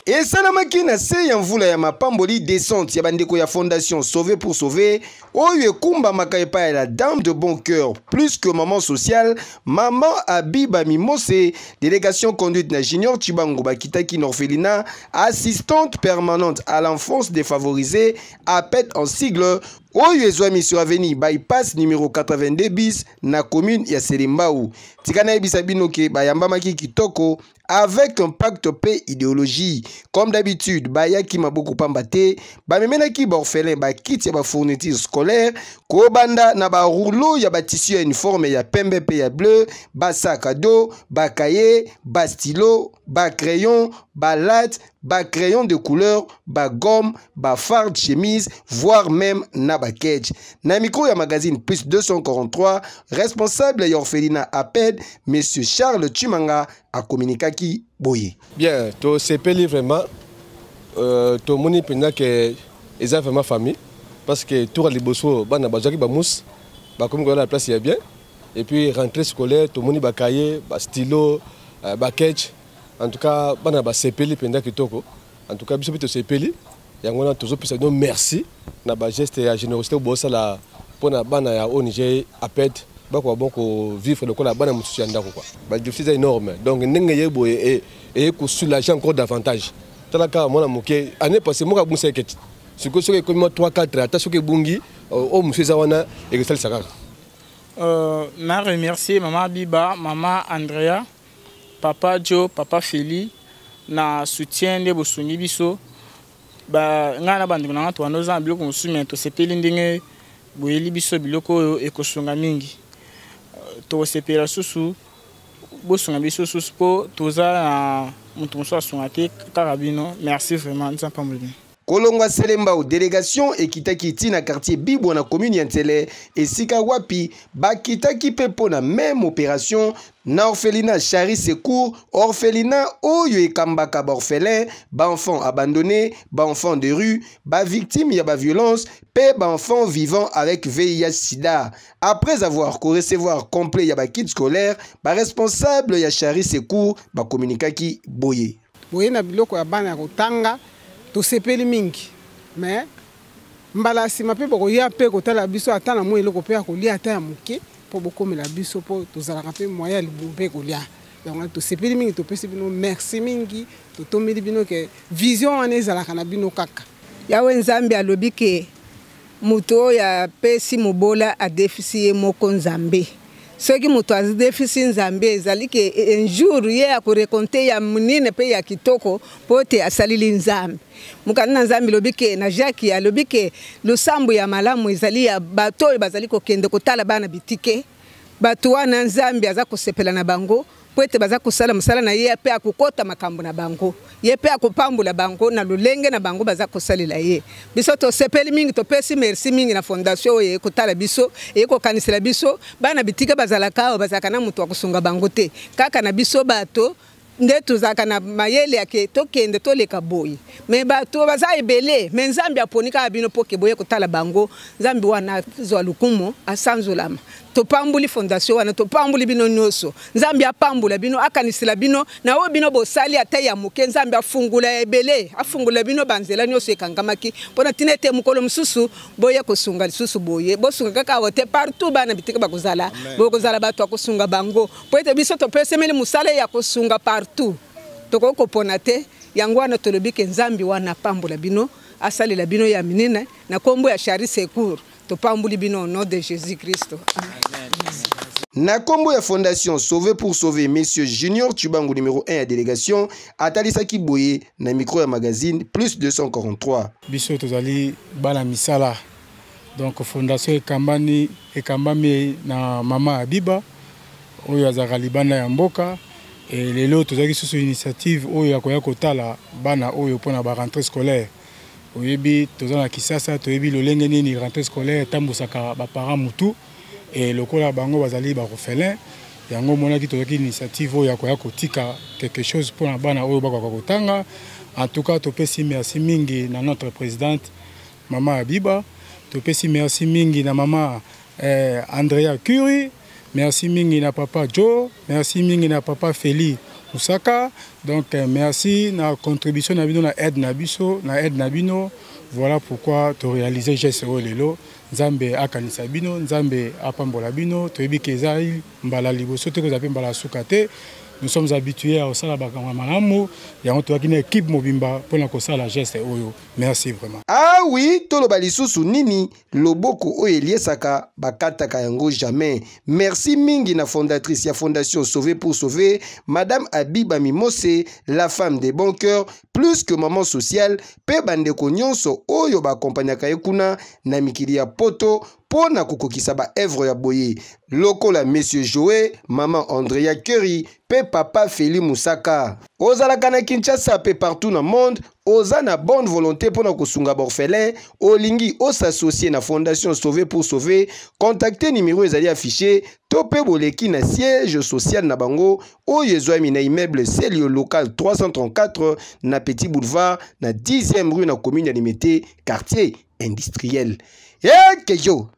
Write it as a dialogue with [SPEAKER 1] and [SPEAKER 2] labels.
[SPEAKER 1] Esalamaki na se ya mvula ya mapamboli descente ya bandeko ya Fondation Sauver pour Sauver oyo ekumbamaka epai ya la dame de bon cœur plus que maman sociale, maman Abiba Mimose. Délégation conduite na Junior Tshibangu bakitaki na orphelinat assistante permanente à l'enfance défavorisée, APED en sigle, oyo ezwami sur avenue Bypass numéro 82 bis na commune ya Selembao. Tika nayebisa bino ke bayambamaki kitoko avec un pacte mpe idéologie. Comme d'habitude, bayaki maboko pamba te, bamemelaki baorphelin bakiti ya bafourniture scolaire, kobanda na barouleau ya batissu ya uniforme ya pembe mpe ya bleu, basac à dos, bakaye, bastylo, bacrayon, balatte, bacrayon de couleur, bagomme, bafarde chemise, voire même na baketch. Na micro ya magazine Plus 243, responsable ya orphelinat APED, monsieur Charles Chimanga, akominikaki boye.
[SPEAKER 2] Bien, tosepeli vraiment, tomoni mpenza ke eza vraiment famille, parce que tour ya liboso bana bazwaki bamousse, bakomi koya na place ya bien. Et puis rentrée scolaire, tomoni bakaye, bastylo, baketch. En tout cas bana basepeli mpenza kitoko. En tout cas biso mpe tosepeli yango wana, tozopesa bino merci na bageste ya générosité bosala mpona bana ya ONG APED, bakoka bon kovivre lokola bana mosusu ya ndako quoi. Badéfi eza énorme, donc ndenge ye boye eye kosoulager encore davantage. Tala kaka mwana moke, année passée moko abungisa eketi, sikoyo soki ekomi mwa 3 4, ata soki ebungi oyo mosusu eza wana, ekosalisa kaka.
[SPEAKER 3] Na remercier mama Biba, mama Andrea, papa Joe, papa Feli na soutien nde bosungi biso. Ba ngai na bandeko na nga tobanda oza na biloko mosusu, me tosepeli ndenge boyeli biso biloko oyo ekosunga mingi. Tokosepela susu bosunga biso susu, mpo toza na moto mosusu asunga te, kaka bino. Merci vraiment, Nzambe pamboli bino.
[SPEAKER 1] Kolongwa Selembao, délégation ekitaki ti na quartier Bibwa na commune ya Nsele, esika wapi bakitaki mpe mpo na même opération na orphelinat Chari Secours, orphelinat oyo ekambaka baorphelin, baenfant abandonné, baenfant de rue, bavictime ya baviolence mpe baenfant vivant avec VIH sida. Après avoir korecevoir complet ya bakit scolaire, baresponsable ya Chari Secours bakomunikaki boye.
[SPEAKER 4] Boye na biloko ya bana ya kotanga, tosepeli mingi, mais mbala ya nsima mpe bokoya mpe kotala biso, ata na mwa eloko mpe ya kolia, ata ya moke, mpo bokomela biso, mpo tozalaka mpe moyen ya libumu mpe kolia. Donc tosepeli mingi, topesi bino merci mingi, totombeli bino ke vision wana ezalaka na bino kaka.
[SPEAKER 5] Yawe Nzambe alobi ke moto oyo apesi mobola adefisi ye moko Nzambe. Soki moto adefisi Nzambe, ezali ke un jour ye akorécolter ya monene mpe ya kitoko, mpo te asalili Nzambe. Mokanda na Nzambe elobi ke na Jacques, alobi ke losambo ya malamu ezali ya bato oyo bazali kokende kotala bana bitike. Bato wana Nzambe aza kosepela na bango, mpo ete baza kosala mosala na ye, mpe akokɔta makambo na bango, ye mpe akopambola bango na lolenge na bango baza kosalela ye. Biso tosepeli mingi, topesi merci mingi na fondation oyo ekotala biso, ekokanisela biso. Bana bitika bazalaka awa, bazalaka na moto akosunga bango te, kaka na biso bato nde tozalaka na mayele yake tokende toleka boye. Me bato baza ebele, me Nzambe aponi kaka bino mpo ke boye kotala bango. Nzambe wana azwa lokumu, asanzolama. Topambuli fondation wana, topambuli bino nyonso. Nzambe apambola bino, akanisela bino na oyo bino bosali, ata ya moke. Nzambe afungula ebele, afungula bino banzela nyonso ekangamaki, mpona ntina ete mokolo mosusu boye kosunga lisusu boye. Bosunga kaka awa te, partout bana bitika bakozala, bokozala bato ya kosunga bango, mpo ete biso topesemeli mosala ya kosunga partout, tokoki kopona te. Yango wana tolobi ke Nzambe wana apambola bino, asalela bino ya minene. Na nkombo ya Chari Secours, topamboli bino au nom de Jésus Christ.
[SPEAKER 1] Na nkombo ya Fondation Sauver pour Sauver, monsieur Junior Tshibangu, numéro 1 ya délégation, atalisaki boye na micro ya magazine Plus 243.
[SPEAKER 6] Biso tozali bana misala. Donc fondation ekambani, ekambami na mama Abiba oyo azalaka libanda ya mboka. E lelo tozalaki susu initiative oyo ya koya kotala bana oyo mpona barentrée scolaire. Oyebi, toza na Kisasa, toyebi lolenge nini rentrée scolaire etambusaka baparent mutu. E lokola bango bazali baorphelin, yango omonaki tozalaki initiative oyo ya koya kotika quelque chose mpona bana oyo bakoka kotanga. En tout cas topesi merci mingi na notre présidente mama Abiba, topesi merci mingi na mama Andrea Curie, merci mingi na papa Joe, merci mingi na papa Feli. Mosaka. Donc merci na contribution na bino, na aide na biso, na aide na bino. Voilà pourquoi to réaliser geste oyo lelo. Nzambe akanisa bino, Nzambe apambola bino. Toyebi ke eza mbala liboso te, kozala mpe mbala suka te. Nous sommes habitués à kosala bakambo ya malamu yango, toyaki na équipe mobimba mpona kosala geste oyo. Merci vraiment.
[SPEAKER 1] Ah oui, toloba lisusu nini? Loboko oyo eliesaka, bakataka yango jamais. Merci mingi na fondatrice ya Fondation Sauver pour Sauver, Madame Abiba Mimose, la femme de bon cœur, plus que maman sociale, mpe bandeko nyonso oyo baakompagnaka ye kuna na mikili ya Poto mpo na kokokisa baœuvre ya boye, lokola Monsieur Joe, Mama Andrea Curry mpe Papa Feli Musaka. Ozalaka na Kinshasa mpe partout na monde, oza na bonne volonté mpo na kosunga baorphelin, olingi os'associer na Fondation Sauver pour Sauver, contacte numéro ezali affiché to mpe boleki na siège social na bango oyo ezwami na immeuble Celio, local 334, na Petit Boulevard, na 10e rue, na commune ya Limete, quartier industriel. Ekeyo.